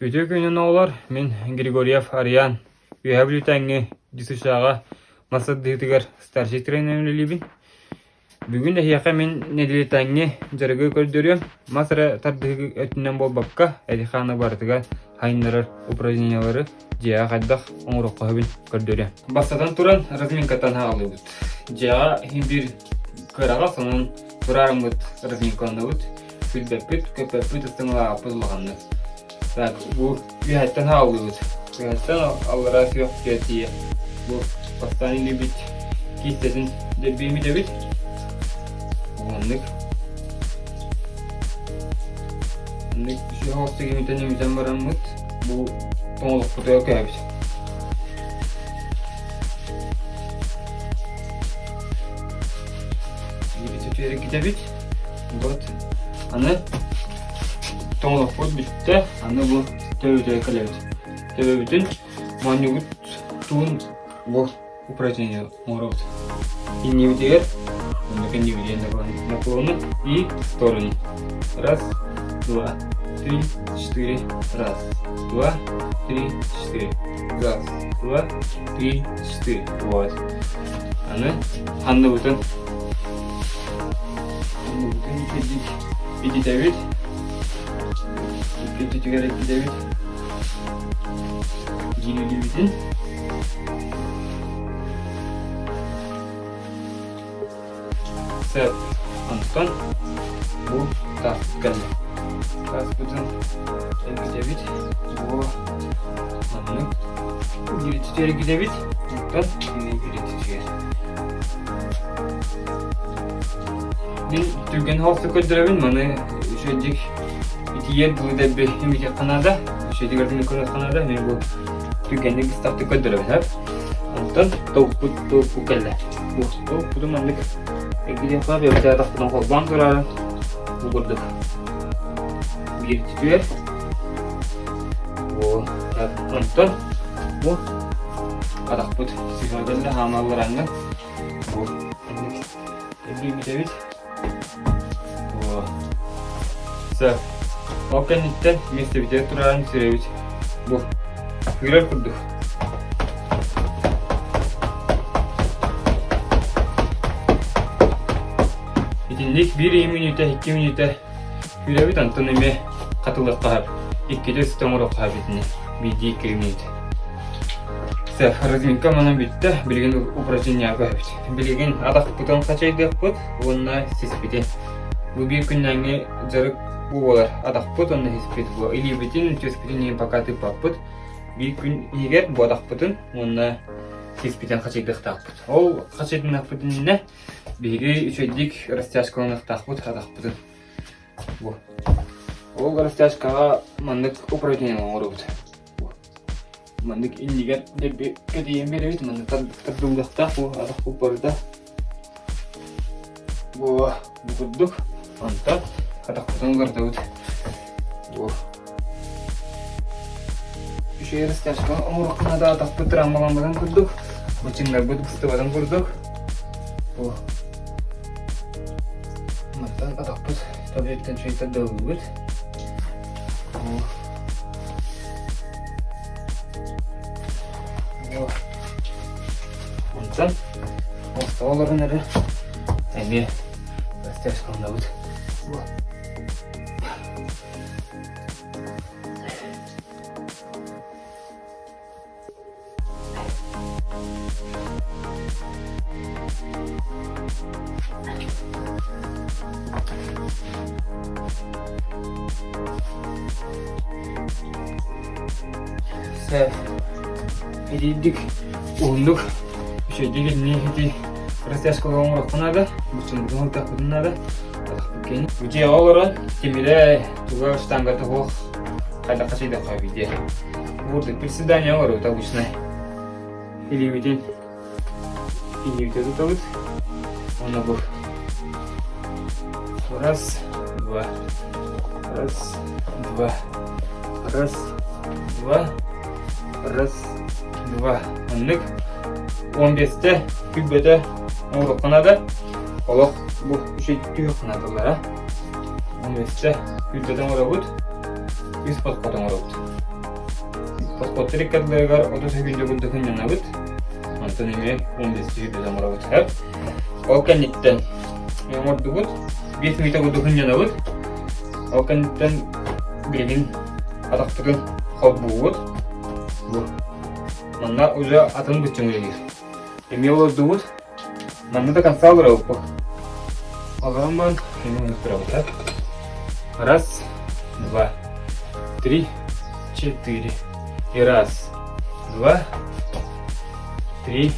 Үтүө күнүн оҕолор, мин Григорьев Ариан, Үөһээ Бүлүүтээҥҥи ДЮСШ-ҕа мас тардыһыытыгар старший тренеринэн үлэлиибин. Бүгүн эһиэхэ мин нэдиэлэтээҥҥи дьарыгы көрдөрүөм. Мас эрэ тардыһыы өттүнэн буолбакка, эти-хааны барытыгар хайыннарар упражнениелары дьиэҕэ хайдах оҥоруохха сөбүн көрдөрүөм. Бастатан туран разминкаттан саҕалыыбыт. Дьиэҕэ иһин биир кыараҕас, онон тураарыммыт разминкаланабыт. Күлбэппит, көппөппүт, ыстаҥалаабаппыт улаханнык. Так, бу үөһэттэн хааллыбыт. Үөһэттэн аллараа сүөх тиийэ. Бу бастаан илиибит киистэтин дэрбиэмит эбит. Оннук. Оннук сүөх охсук имитэн имитэн бараммыт бу тоҥолохпутугар көһөбүт. Илиибит китэбит. Вот. Аны тоҥолохпут бүттэ. Аны бу төбөтүгэр кэлэбит. Төбөбүтүн моонньубут туун бу упражнение оҥоробут. Иннибитигэр оннук иннибитигэр наклону и в сторону. Раз, два, три, четыре. Раз, два, три, четыре. Раз, два, три, четыре. Вот. Аны ханныбытын ханныбытын итирдик ититэбит. Икки ититэбит. Дьиҥилибитин Сөп. Онтон бу тааспыт кэллэ. Тааспытын эргитэбит. Бу маннык гиритити эргитэбит. Онтон гирититигэр. Мин түргэн холсу көрдөрөбүн, маны үчүгэйдик итийэр дылы дэлби имитиэххэ наада. Үчүгэйдик өртүнү көрүөххэ наада. Мин бу түргэнник быстахтык көрдөрөбүн, сөп. Онтон толкут толку кэллэ. Бу толкуту маннык эргитиэххэ бэйэбитэ атахпытын холбоон турарын бу курдук биир түтүөр. Бу онтон бу атахпыт сыһа кэллэ хаамаллараҥҥа бу маннык эргийбитэбит. Сөп. Ол кэнниттэн миэстэбитигэр турарын сүрэбит. Бу кыырар курдук. Итинник биир мүнүүтэ, икки мүнүүтэ күүрэбит, онтон эмиэ хатылыахха сөп. Иккитэ үстэ оҥоруохха сөп итини. Биирдии икки мүнүүтэ. Сөп, разминка манан бүттэ. Билигин упражнение көһөбүт. Билигин атахпытын хачайдыахпыт уонна сиспитин. Бу биир күннээҥҥи дьарык бу буолар. Атахпыт уонна сиспит бу. Илиибитин, түөспүтүн иһин пока тыыппаппыт. Биир күн иһигэр бу атахпытын уонна сиспитин хачайдыахтаахпыт. Ол хачайдынахпыт иннинэ биһиги үчүгэйдик растяжкаланыахтаахпыт атахпытын. Бу. Ол растяжкаҕа маннык упражнение оҥоробут. Маннык иннигэр дэлби кэтийэн биэрэбит, маннык тардыллыахтаах бу атахпыт барыта. Бу бу курдук. Онтон атахпытын уларытабыт. Бу үчүгэй растяжка оҥоруохха наада атахпыт травмаламмытын курдук, бычыҥнарбыт быстыбатын курдук. Бу мантан атахпыт таблетканы үчүгэй тардыллыбыт. Онтон остуол эрэ эмиэ растяжкаланабыт. Итиирдик уһуннук үчүгэйдик итини ити растяжкалар оҥоруохха наада, буччуммутун ылтахпытын наада. Дьиэҕэ олорон тимирэ туга штангата суох хайдахха сыйдахха видео. Бурдук приседание оҥоробут обычно. Илиибитин илиибитэ тутабыт. Уонна бу раз, два, раз, два, раз, два, раз, два. Оннук 15-те күлбөтө оҥоруохха наада. Олох бу үчүгэй түһүөх наадалара. 15-те күлбөтө оҥоробут. Үс подход оҥоробут. Подходтар иккардыларыгар 30 секунда курдук сынньанабыт. Онтон эмиэ 15 секунда оҥоробут. Ол кэнниттэн оҥордубут. 5 мүнүүтэ курдук сынньанабыт. Ол кэнниттэн билигин атахпытын холбуубут. Бу. Манна уже атын быччыҥ үлэлиир. Эмиэ олордубут. Манна до конца олоробут. Олорон баран эмиэ оннук турабыт. Раз, два, три, четыре. И раз, два, три,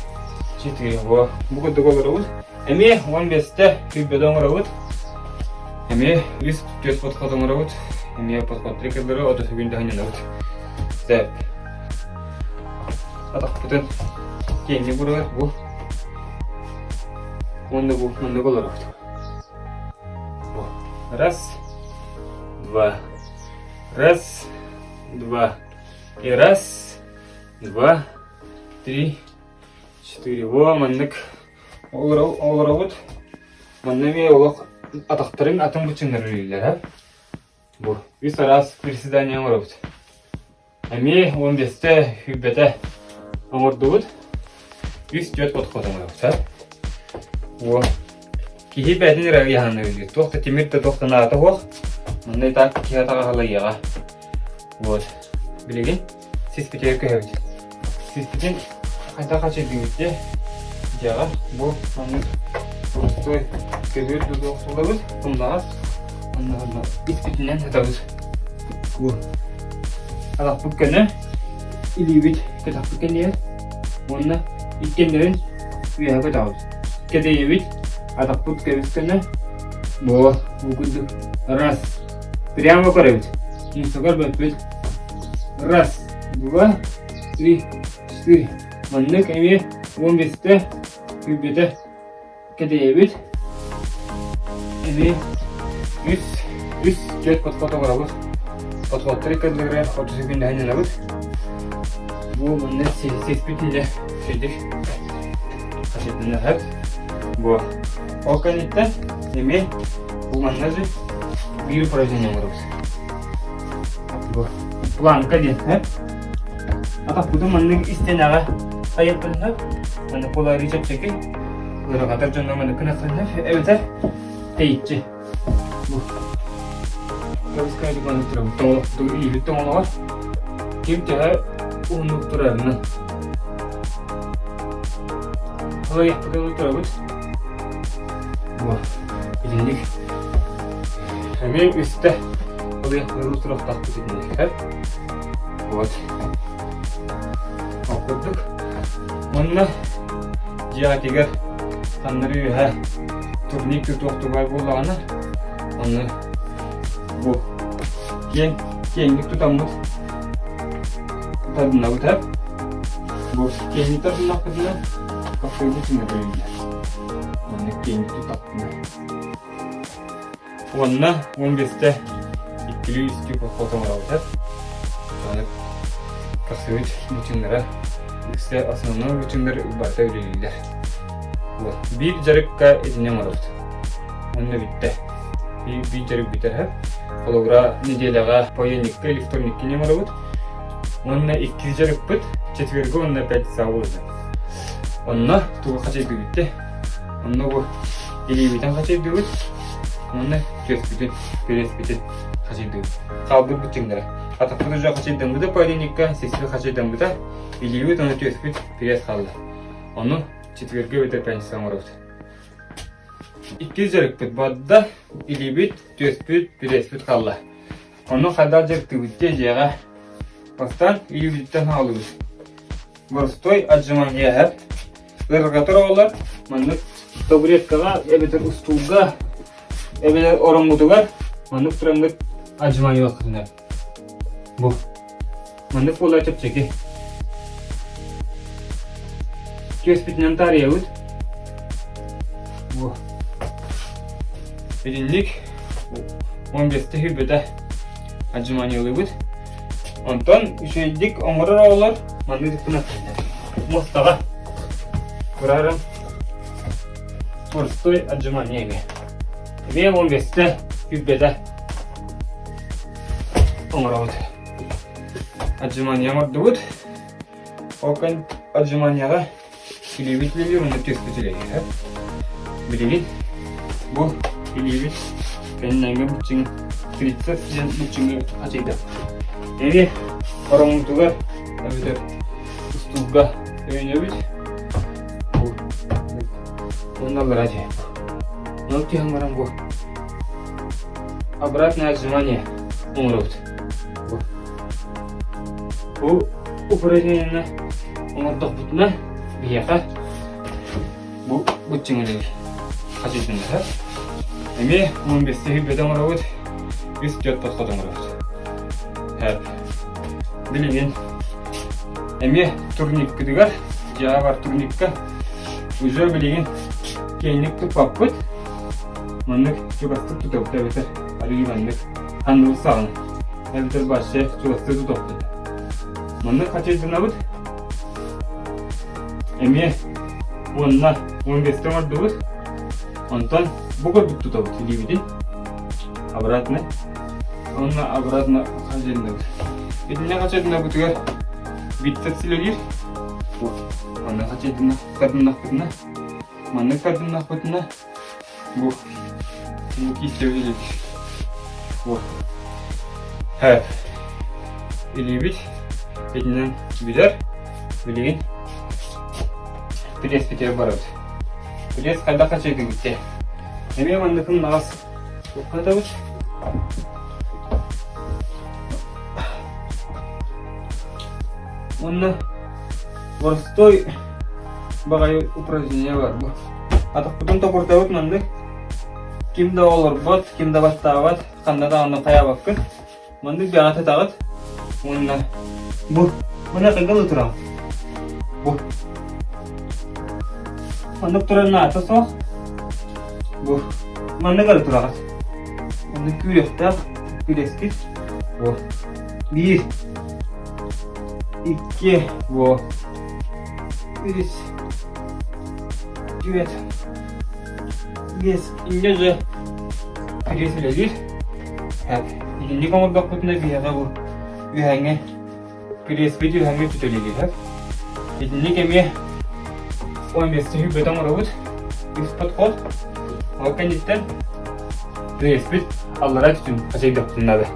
четыре. Во, бу курдук олоробут. Эмиэ 15-те күйбөдө оҥоробут. Эмиэ үс түөрт подход оҥоробут. Эмиэ подход трекерлары 30 секунда ханньанабыт. Сөп. Атахпытын киэҥник уругар бу. Уонна бу маннык олоробут. Бу. Раз, два, раз, два. И раз, два, три, четыре. Во, маннык олоробут. Манна эмиэ олох атахтарын атын быччыҥнар үлэлииллэр. Бу үс араас приседание оҥоробут. Эмиэ 15-тэ, сүүрбэтэ оҥордубут. Үс-түөрт подход оҥоробут. Во. Киһи бэйэтин эрэ ыйааһынныыр. Туох да тимир да туох да наада суох. Манна и так киһи атаҕа халыйыаҕа. Вот. Билигин сиспитигэр көһөбүт. Сиспитин хайдах хачайдыыбыт диye дьиэҕэ бу маннык простой көбүөр дуу охсуллабыт, тумнаҕас онно испитинэн сытабыт. Бу атахпыт көнө, илиибит көтөхпүт кэннигэр уонна иккиэннэрин үөһэ көтөҕөбүт. Кэдэйэбит, атахпыт көбүс көнө, бу бу курдук раз прямо көрөбүт. Мусугар бөппүт. Раз, два, три, четыре. Маннык эмиэ 15-тэ, сүүрбэтэ кэдэйэбит. Эмиэ үс, үс, түөрт подход оҥоробут. Подходтары кэллэрэ 30 секундаһын ылабыт. Бу манна сиспит инде сидик хасыттынаһар. Бу ол кэнниттэн эмиэ бу манна же биир упражнение оҥоробут. Бу планка диэн, Атахпытын маннык истиэнэҕэ хайыппытына, маннык буолаарыы чэпчэки, ыарырҕатар дьоҥҥо маннык гынаххына эбэтэр тэйиччи. Бу көбүс-көбүс маннык турабыт, тоҥолохтуу илиибит тоҥолоҕор ким төһө уһуннук турарынан. Халыйахпытын турабыт. Бу итинник эмиэ үстэ халыйахпытын туруохтаахпыт итинник. Вот. Ол курдук. Уонна дьиэҕитигэр ханнары үөһэ турник тутуохтугар буоллаҕына, онно бу киэҥ киэҥник тутаммыт тардынабыт эр. Бу киэҥник тардыннахпытына кафега сыҥырыыллар. Маннык киэҥник тутахпына. Уонна 15-тэ иккилии үстүү поход оҥоробут. Аны тахсыбыт бычыҥнара үксэ основной бычыҥнар барыта үлэлииллэр. Вот. Биир дьарыкка итини оҥоробут. Онно бүттэ. Биир, биир дьарык бүтэр. Холобура, неделяҕа понедельникка или вторникка не оҥоробут. Уонна иккис дьарыкпыт четверга уонна пятницаҕа буолла. Онно тугу хачайдыбыт Онно бу илиибитин хачайдыбыт уонна түөспүтүн, күрэспитин хачайдыбыт. Хаалбыт быччыҥнара. Атахпыт уже хачайдаммыта поединникка, сиспит хачайдаммыта, илиибит уонна түөспүт пресс хаалла. Ону четвергэ эбэтэр пятницаҕа оҥоробут. Иккис дьарыкпыт барда, илиибит, түөспүт, преспит хаалла. Ону хайдах дьарыктыыбыт диye дьиэҕэ бастаан илиибититтэн хаалыбыт. Боростуой отжимание Ыарырҕатар оҕолор маннык табуреткаҕа эбэтэр устуулга эбэтэр ороҥҥутугар маннык тураҥҥыт отжиманиелаххытына бу маннык буолар чэпчэки. Түөспүтүнэн таарыйабыт. Бу итинник 15-те сүүрбэтэ отжиманиелыыбыт. Онтон үчүгэйдик оҥорор оҕолор маннык гына муостаҕа турарым простой отжимание эмиэ. Эмиэ 15-те, сүүрбэтэ оҥоробут. Отжимание оҥордубут. Ол кэн отжиманияҕа илиибит үлэлиир уонна түөспүт үлэлиир. Билигин бу илиибит кэннээҥҥи быччыҥ трицепс диэн быччыҥы хачыйда. Эми ороҥмутугар эбэтэр устуулга өйөнөбүт. Бу уонна аллараа түһэбит. Онон түһэн баран бу обратное отжимание оҥоробут. Бу Бу упражнениены оҥордохпутуна биһиэхэ бу быччыҥ хачыйдыннар. Эмиэ 15 сүүрбэтэ оҥоробут, үс түөрт подход оҥоробут. Билигин эмиэ турниккытыгар, дьиэҕэ бар турникка уже билигин киэҥник туппаппыт. Маннык чугастык тутабыт эбэтэр арыый маннык ханнык саҕана эбэтэр вообще чугастыы тутуохпут. Маннык хачайданабыт. Эмиэ уонна 15 оҥордубут. Онтон бу курдук тутабыт илиибитин. Обратно. Онно обратно хачайданабыт. Итиннэ хачайданабытыгар бицепс үлэлиир. Онно хачайдана тардыннахпытына, маннык тардыннахпытына Бу бу киистэбит илиибит. Бу. Хэп. Илиибит итинэн билэр. Билигин пресс-питер барабыт. Пресс хайдах хачайдыгыт те. Эмиэ манныкын наҕас туохханатабыт. Уонна простой баҕайы упражнение бар бу. Атахпытын токурутабыт маннык. Ким да олорбот, ким да баттаабат, ханна даҕаны хайаабаккын. Маннык бэҕэ тытаҕыт. Уонна бу мына кыгыл тураҕыт. Бу. Маннык турар наата суох. Бу. Маннык эрэ тураҕыт. Маннык күүрүөхтээх күрэскит. Бу. Биир. Икки. Бу. Үс. Түөрт. Биэс. Инньэ дьэ күрүөс үлэлиир. Так, итинник оҥордохпутуна биһиэхэ бу үөһээҥҥи күрүөспүт үөһээҥҥи түтөлүлүһэр. Итинник эмиэ 15 сүүрбэтэ оҥоробут. Үс подход. Ол кэнниттэн күрүөспүт аллараа түтүн хачайдахпытын наада.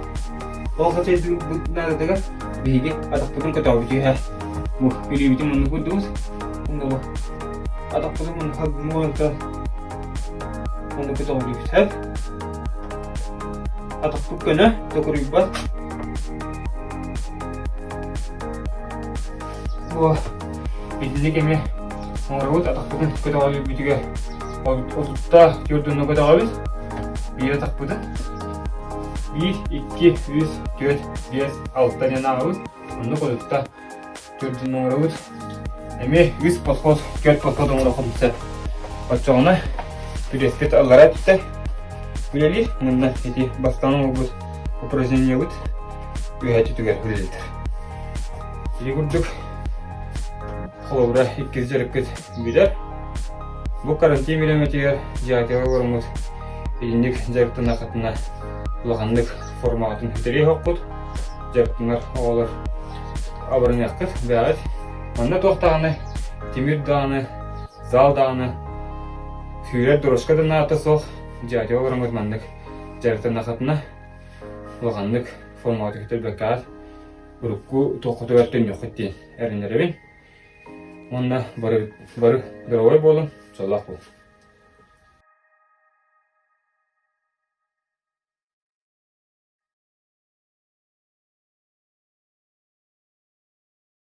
Ол хачайдыырбыт наадатыгар биһиги атахпытын көтөҕөбүт үөһэ. Бу илиибитин муннук курдубут. Уонна бу атахпытын муннук онно көтөҕүллүбүт. Атахпыт көнө, токуруйбат. Бу итинник эмиэ оҥоробут атахпытын көтөҕүллүбүтүгэр отутта түөрт көтөҕөбүт. Биир атахпытын. Биир, икки, үс, түөрт, биэс, алта диэн ааҕабыт. Оннук отутта Төрдүн оҥоробут. Эмиэ үс подход, түөрт подход оҥоруоххун сөп. Оччоҕуна күрэспит аллараа түстэ. Үлэлиир. Манна ити бастаан оҥорбут упражнениебыт үөһээ түтүгэр үлэлэтэр. Ити курдук холобура иккис дьарыккыт бүтэр. Бу карантин бириэмэтигэр дьиэҕитигэр олороммут итинник дьарыктаннаххытына улаханнык формаҕытын сүтэриэ суоххут. Дьарыктанар оҕолор абырыныаххыт, бэҕэт. Манна туох даҕаны тимир даҕаны, зал даҕаны, сүүрэр дорожка да наада суох, дьиэҕитигэр олороҥҥут маннык дьарыктаннаххытына улаханнык формаҕытыгар төлбөккөҕүт, урукку туоххутугар төннүөххүт диэн эрэнэрэбин. Уонна бары, бары здоровай буолуҥ, дьоллоох буолуҥ.